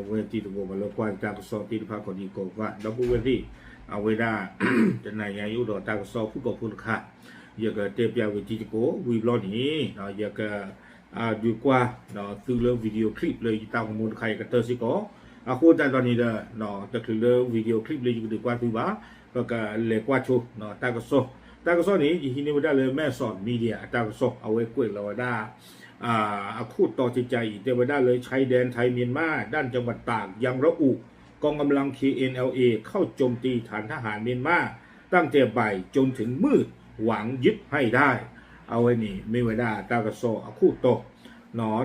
ဝဲတံၤသကိး ပှၤလၢကွၢ်တၢ်ကစီၣ်သ့ၣ်တဖၣ် ကိးဒံကိးဂၤ ဒီပုၢ်ဝဲၢ်သ့ၣ်, အဝဲဒၣ် တနၤညါအံၤအိၣ်ဒီးတၢ်ကစီၣ်ဖုၣ်ကိာ်ဖိတခါ, ယကတဲပျးဝဲတံၤသကိး ဝံၤဘျီန့ၣ် ယက ဒုးကွၢ်သုလၢ video clip လၢယတၢ်ဂီၤမူတခါ ယကတၢၢ်စ့ၢ်ကီး. အဃိသတးဒီးန့ၣ်ဒီး တချုးလၢ video clip လၢယကဒုးကွၢ်သုဘၣ်, ပကလဲၤကွၢ်ဆိ တၢ်ကစီၣ်, တၢ်ကစီၣ်န့ၣ် ယဟံးန့ၢ်ဝဲဒၣ်လၢ မဲၢ်စီး Media အတၢ်ကစီၣ် အဝဲကွဲးလီၤဝဲဒၣ် အခိၣ်တီတကးအံၤ တဲဝဲဒၣ်လၢ ชายแดนไทยเมียนมา ด้านจังหวัดตากยังระอุ กองกำลัง เค เอ็น แอล เอ เข้าโจมตีฐานทหารเมียนมาตั้งแต่บ่ายจนถึงมืด หวังยึดให้ได้ အဝဲန့ၣ် မ့ၢ်ဝဲဒၣ်တၢ်ကစီၣ်အခိၣ်တီ,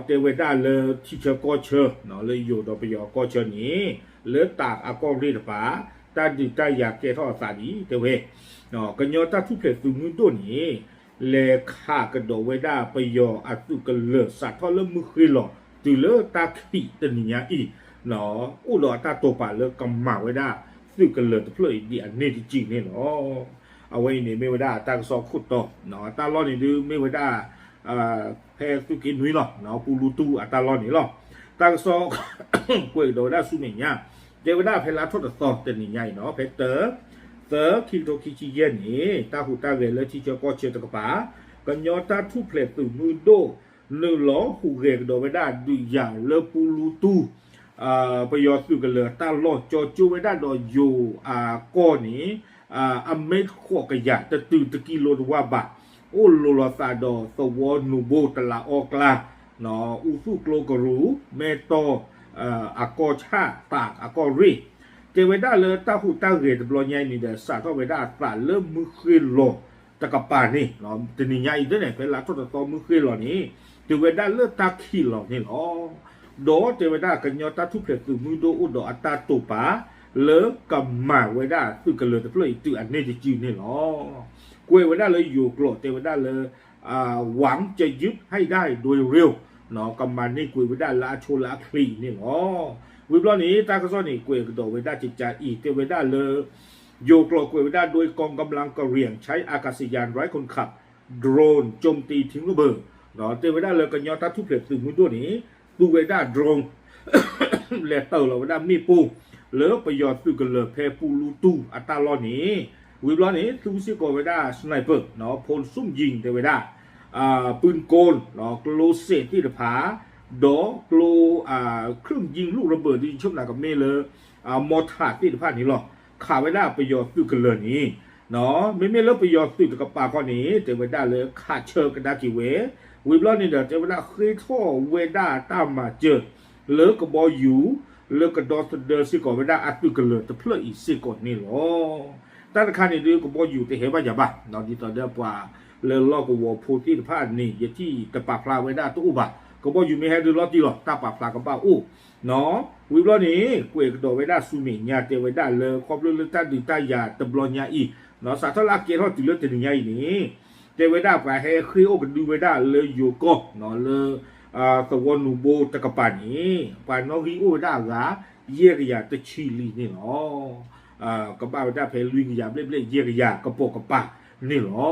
တဲဝဲဒၣ်လၢထံဆၢကီၢ်ဆၢ လၢယိၤဒီးပယီၤအကီၢ်ဆၢန့ၣ် လၢတၢ်အကီၢ်ရ့ၣ်တပၤ တၢ်ဒုးတၢ်ယၤကဲထီၣ်အသးဒ်တဲဝဲ ကညီတၢ်ထူၣ်ဖျဲးသုးမုၢ်ဒိၣ်န့ၣ် လဲၤခးကဒီးဝဲဒၣ်ပယီၤအသုးကလၢၤ စးထီၣ်လၢမုၢ်ဃ့လီၤ တုၤလၢတၢ်ခံးတနံၤညါအံၤ အိၣ်ဒီးအတၢ်တိာ်ပာ်လၢကမၤဝဲဒၣ်သုးကလၢၤတဖျၢၣ်အံၤဒ်အန့ၢ်တစုန့ၣ်လီၤ. အဝဲအံၤန့ၣ်မ့ၢ်ဝဲဒၣ်တၢ်ကစီၣ်ခိၣ်တီ, တၢ်လီၢ်န့ၣ်ဒုးမ့ၢ်ဝဲဒၣ် ဖဲသုးက့နွံလီၤ, ပူလူတူၢ်အတၢ်လီၢ်န့ၣ်လီၤ. တၢ်ကစီၣ်ကွဲးကဒီးဝဲဒၣ်ဆူမဲာ်ညါ, တဲဝဲဒၣ်ဖဲလါထီၣ်တသီတနံၤညါအံၤနီၤ ဖဲတၢ သၢ ခံကထိခံဆံယဲၢ်န့ၣ် တၢ်ဟူးတၢ်ဂဲၤလၢထံဆၢကီၢ်ဆၢတကပၤ ကညီတၢ်ထူၣ်ဖျဲးသုးမုၢ်ဒိၣ် နုာ်လီၤဟူးဂဲၤကဒီးဝဲဒၣ်ဒုးယၤလၢပူလူတူၢ် ပယီၤသုးကလၢၤတၢ်လီၢ် ကၠီကၠိဝဲဒၣ်ဒီးယိၤအကီၢ်န့ၣ် အမဲၣ်ဃိးကယၤ တတုၤတကံလိတဝၢဘၣ်, အိၣ်လိၤလီၤသးဒီးသဝီနူၤဘိတလးအီၣ်ကျါ အူသူၣ်ကျိကရူၢ် မဲၢ်တီၢ် အကီၢ်ဆၣ် တၢးအကီၢ်ရ့ၣ်, တဲဝဲဒၣ်လၢတၢ်ဟူးတၢ်ဂဲၤတဘျီညါအံၤန့ၣ်ဒီး စးထီၣ်ဝဲဒၣ်အသးလၢမုၢ်ဃ့လီၤတကပၤန့ၣ် တနံၤညါအံၤန့ၣ် ဖဲလါထီၣ်တသီမုၢ်ဃ့လီၤန့ၣ် တုၤဝဲဒၣ်လၢတၢ်ခံးလီၤန့ၣ်လီၤ. ဒီးတဲဝဲဒၣ်ကညီတၢ်ထူၣ်ဖျဲးသုးမုၢ်ဒိၣ်အိၣ်ဒီးအတၢ်တိာ်ပာ် လၢကမၤဝဲဒၣ်သုးကလၢၤတဖျၢၣ်အံၤတုၤအန့ၢ်တစုန့ၣ်လီၤ. ကွဲးဝဲဒၣ်လၢယိၤကျိာ်တဲဝဲဒၣ်လၢ หวังจะยึดให้ได้โดยเร็ว ကမၤန့ၢ်ကွံာ်ဝဲဒၣ်လၢအဆိလၢအချ့အံၤန့ၣ်လီၤ. ဝံၤဘျီန့ၣ် တၢ်ကစီၣ်န့ၣ် ကွဲးကဒီးဝဲဒၣ်ကကးအံၤ တဲဝဲဒၣ်လၢ ယိၤကျိာ်ကွဲးဝဲဒၣ် โดยกองกำลังกะเหรี่ยงใช้อากาศยานไร้คนขับ โดรนโจมตีทิ้งระเบิด တဲဝဲဒၣ်လၢကညီတၢ်ထူၣ်ဖျဲးသုးမုၢ်ဒိၣ်န့ၣ် သူဝဲဒၣ် drone လဲၤတၢၢ်လီၤဝဲဒၣ်မ့ၣ်ပိၢ် လၢပယီၤသုးကလၢၤဖဲပူလူတူၢ်အတၢ်လီၢ်န့ၣ် ဝံၤဘျီန့ၣ် သူစ့ၢ်ကီးဝဲဒၣ် sniper ဖိလ်စုမ်ယံၤ တဲဝဲဒၣ် ปืนกล ကျိစဲးသ့ၣ်တဖၣ် ဒီးကျိ เครื่องยิงลูกระเบิด ဒ်ဆိကမိၣ်ကမ့ၢ်လၢ มอร์เตอร์ သ့ၣ်တဖၣ်န့ၣ်လီၤ. ခးဝဲဒၣ်ပယီၤသုးကလၢၤန့ၣ် မ့မ့ၢ်လၢပယီၤသုးတကပၤခီန့ၣ် တဲဝဲဒၣ်လၢခးဆၢကဒါက့ၤဝဲ, ဝံၤဘျီန့ၣ်ဒီး တဲဝဲဒၣ်ဃ့ထီၣ်ဝဲဒၣ်တၢ်မၤစၢၤ လၢကဘီယူၤ လၢကဒီသဒၢစ့ၢ်ကီးဝဲဒၣ်အသုးကလၢၤတဖျၢၣ်အံၤစ့ၢ်ကီးန့ၣ်လီၤ. တၢ်တခါန့ၣ်ဒုး ကဘီယူၤတဟဲဘၣ်ယၤဘၣ်, ဒ်သိးဒီးပှၤလၢလီၢ်ကဝီၤဖိသ့ၣ်တဖၣ်န့ၣ် ယထံၣ်တပာ်ဖျါဝဲဒၣ်တအိၣ်ဘၣ်. ကဘီယူၤမ့ၢ်ဟဲဒုးလီၤတံၢ်လီၤ တၢ်ပာ်ဖျါကဘၣ်အိၣ် ဝံၤဘျီန့ၣ် ကွဲးကဒီးဝဲဒၣ်ဆူမဲာ်ညါ တဲဝဲဒၣ်လၢ ခီဖျိလၢတၢ်ဒုးတၢ်ယၤတဘျီညါအံၤ စးထီၣ်လၢအကဲထီၣ်တုၤလၢတနံၤညါအံၤန့ၣ် တဲဝဲဒၣ်ပှၤဟဲဃ့ၢ်အိၣ်ကဒုဝဲဒၣ်လၢယိၤကီၢ် လၢ သဝီနူၤဘိတကပၤန့ၣ် ပှၤနီၣ်ဂံၢ်အိၣ်ဝဲဒၣ်အဂၤ ယဲၢ်ကယၤတဆံလံန့ၣ်လီၤ. ကဘၣ်ဝဲဒၣ်ဖဲလွံၢ်ကယၤဘျဲၣ်ဘျဲၣ်ယဲၢ်ကယၤကပိာ်ကပၤန့ၣ်လီၤ.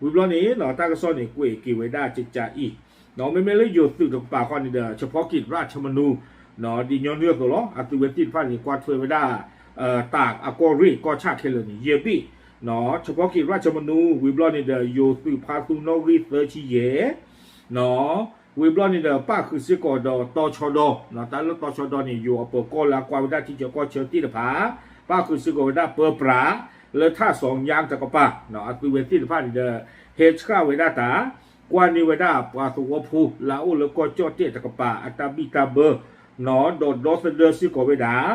ဝံၤဘျီန့ၣ် တၢ်ကစီၣ်န့ၣ် ကွဲးက့ၤဝဲဒၣ်ကကးအံၤ မ့မ့ၢ်လၢယိၤသုးတကပၤခီန့ၣ်ဒီး เฉพาะกิจราชมนู ဒ်ညီနုၢ်အသိးလီၤ အသုဝဲသ့ၣ်တဖၣ်န့ၣ် ကွၢ်ထွဲဝဲဒၣ် တၢးအကီၢ်ရ့ၣ်ကီၢ်ဆၣ်ခဲလၢာ်န့ၣ် ယဲၢ်ဘ့ၣ် เฉพาะกิจราชมนู ဝံၤဘျီန့ၣ်ဒီး ယိၤသုးဖါသူနီၣ်ဂံၢ်သၢဆံယဲၢ် ဝံၤဘျီန့ၣ်ဒီး ပၣ်ဃုာ်စ့ၢ်ကီးဒီးတီၤဆီဒီ, တၢ်လၢတီၤဆီဒီန့ၣ် ယိၤအပၢၤကီၢ်လၢအကွၢ်ဝဲဒၣ်ထံဆၢကီၢ်ဆၢသ့ၣ်တဖၣ် ပၣ်ဃုာ်စ့ၢ်ကီးဝဲဒၣ်ပၢပြး လၢထၣ်စီၤညါတကပၤ အသုဝဲသ့ၣ်တဖၣ်န့ၣ်ဒီး ဟဲဆှၣ်ဝဲဒၣ်တၢ် ကွၢ်န့ၢ်ဝဲဒၣ်ပှၤသဝီဖိလၢအအိၣ်လၢကီၢ်ကၠီၣ်တဲၣ်တကပၤ အတၢ်ဘံၣ်တၢ်ဘၢ ဒီးဒီသဒၢစ့ၢ်ကီးဝဲဒၣ်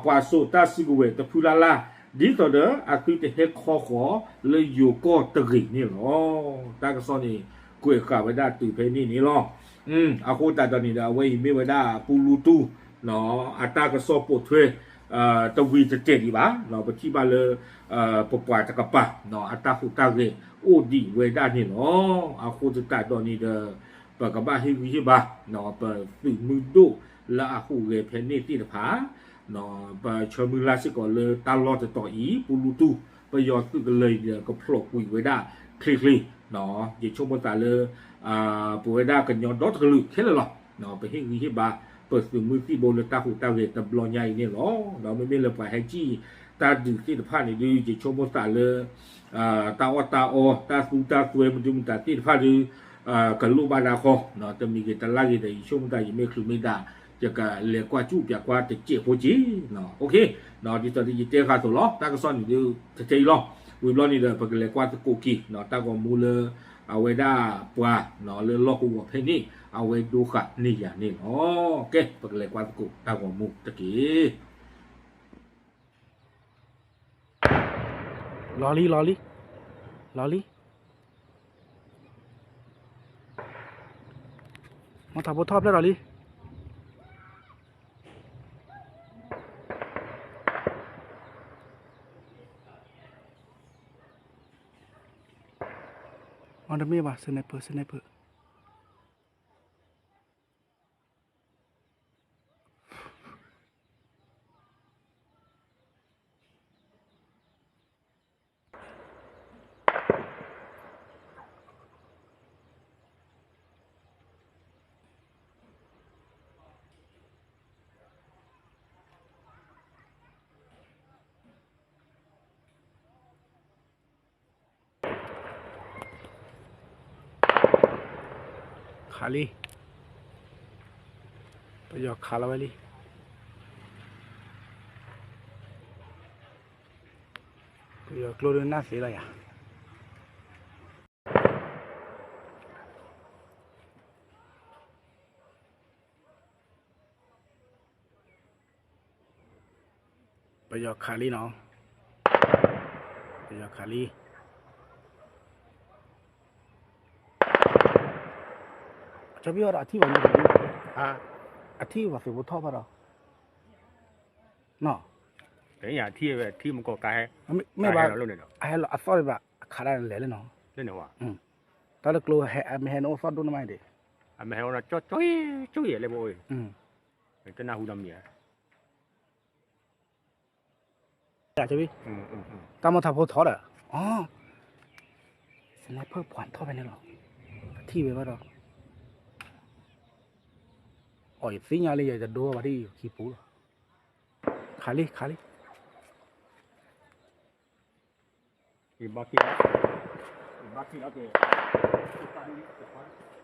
ပှၤစိာ်တၢ်စုကဝဲၤတဖုလၢ်လၢ် ဒ်သိးဒီးအသုတဟဲခီဃီၤလၢယိၤကီၢ်တဂ့ၤန့ၣ်လီၤ. တၢ်ကစီၣ်န့ၣ် ကွဲးဃာ်ဝဲဒၣ်တုၤဖဲန့ၣ်န့ၣ်လီၤ. အဃိသတးဒီးန့ၣ်ဒီး အဝဲအံၤမ့ၢ်ဝဲဒၣ်ပူလူတူၢ် အတၢ်ကစီၣ်ပိာ်ထွဲ တဝံၤတတဲာ်ဒံးဘၣ် ပထံၣ်ဘၣ်လၢ ပပှၤတကပၤ အတၢ်ဟူးတၢ်ဂဲၤအိၣ်ဒံးဝဲဒၣ်န့ၣ်လီၤ. အဃိသတးဒီးန့ၣ်ဒီး ပကဘၣ်ဟ့ၣ်ဂံၢ်ဟ့ၣ်ဘါ ပသုးမုၢ်ဒိၣ်လၢအဟူးဂဲၤဖဲန့ၣ်သ့ၣ်တဖၣ် ပဆၢမုၢ်လၢ်စ့ၢ်ကီးလၢတၢ်လီၢ်တတီၤအံၤ ပူလူတူၢ် ပယီၤသုးကလၢၤအံၤဒီး ကဖျိးကွံာ်ဝဲဒၣ်ချ့ချ့ ယဆိကမိၣ်သးလၢ ပဝဲဒၣ်ကညီဒီတကလုာ်ခဲလၢာ်လီၤ. ပဟ့ၣ်ဂံၢ်ဟ့ၣ်ဘါ ပသုးမုၢ်သံၣ်ဘိလၢတၢ်ဟူးတၢ်ဂဲၤတဘျီညါအံၤန့ၣ်လီၤ. ဒီးမ့မ့ၢ်လၢပှၤဟဲကံၣ်တၢ်ဒုးသ့ၣ်တဖၣ်န့ၣ်ဒုး ယဆိကမိၣ်သးလၢ တၢ်အီၣ်တၢ်အီ တၢ်သူတၢ်သွဲမနုၤမတၤသ့ၣ်တဖၣ်ဒုး ကလိၣ်ဘၣ်ဒၣ်ဃီ, တမံၤဂ့ၤတလါဂ့ၤဒီး ယဆိကမိၣ်သးယမ့ၢ်ချုးမ့ၢ်ဒၣ် ယကလဲၤကွၢ်စူၣ်ပၠးကွၢ်တစဲးဖိက့ၤ. ဒ်သိးယတဲဃာ်အသိးလီၤ တၢ်ကစီၣ်န့ၣ်ဒုး ထဲအံၤလီၤ. ဝံၤဘျီန့ၣ်ဒီး ပကလဲၤကွၢ်သကိးက့ၤ တၢ်ဂီၤမူလၢ အဝဲဒၣ်ပှၤ လၢလီၢ်ကဝီၤဖဲန့ၣ် အဝဲဒိဃာ်န့ၢ်ယၤန့ၣ်လီၤ. ကဲ ပကလဲၤကွၢ်သကိးတၢ်ဂီၤမူတက့ၢ်. လီၤလံ လီၤလံ လီၤလံ. မ့ၢ်ထးဖိထီၣ်ဖျဲၣ်ဒီးလံ. မ့တမ့ၢ်ဘၣ် sniper sniper. ခးလံ, ပယီၤခးလီၤဝဲလံ, ပယီၤကျိဒုးနၢ်သ့လီၤယၤ. ပယီၤခးလံနီၤ, ပယီၤခးလံ. ကၠီဘံၣ်အီၤဒီးအထံၣ်ဘၣ်န့ၣ်, အထံၣ်ဘၣ်သုးဖိထီၣ်ဘၣ်ဒီး, နီၤ, ထံၣ်ဝဲထံၣ်မကီၢ်ကါဟဲ, မ့ၢ်ဘၣ်, အဟဲလီၤအသီၣ်ဒံးဘၣ် အခးဒၣ်လဲာ်လၢနီၤ, တၢ်လၢကျိဟဲမ့ၢ်ဟဲနအိၣ်သီၣ်ဒိၣ်န့ၣ်မးဒံး, အမ့ၢ်ဟဲအိၣ်ဒီးကၠီကၠီလၢပအိၣ်, တနၢ်ဟူဒီးမံၤဧါ. တၢ်မ့ၢ်ထးဖိထီၣ်ဒီး, အီ, စနဲဖၢၣ်ပှၤထီၣ်ဖဲန့ၣ်လီၤ, ထံၣ်ဝဲဘၣ်ဒီး, အီ, ယသ့ၣ်ညါလံ ယတဒိဘၣ်ဒ်အံၤခံပူၤလီၤ, ခးလံ ခးလံ. ယဘၣ်ခံလီၤ, ယဘၣ်ခံလီၤက့ၤ,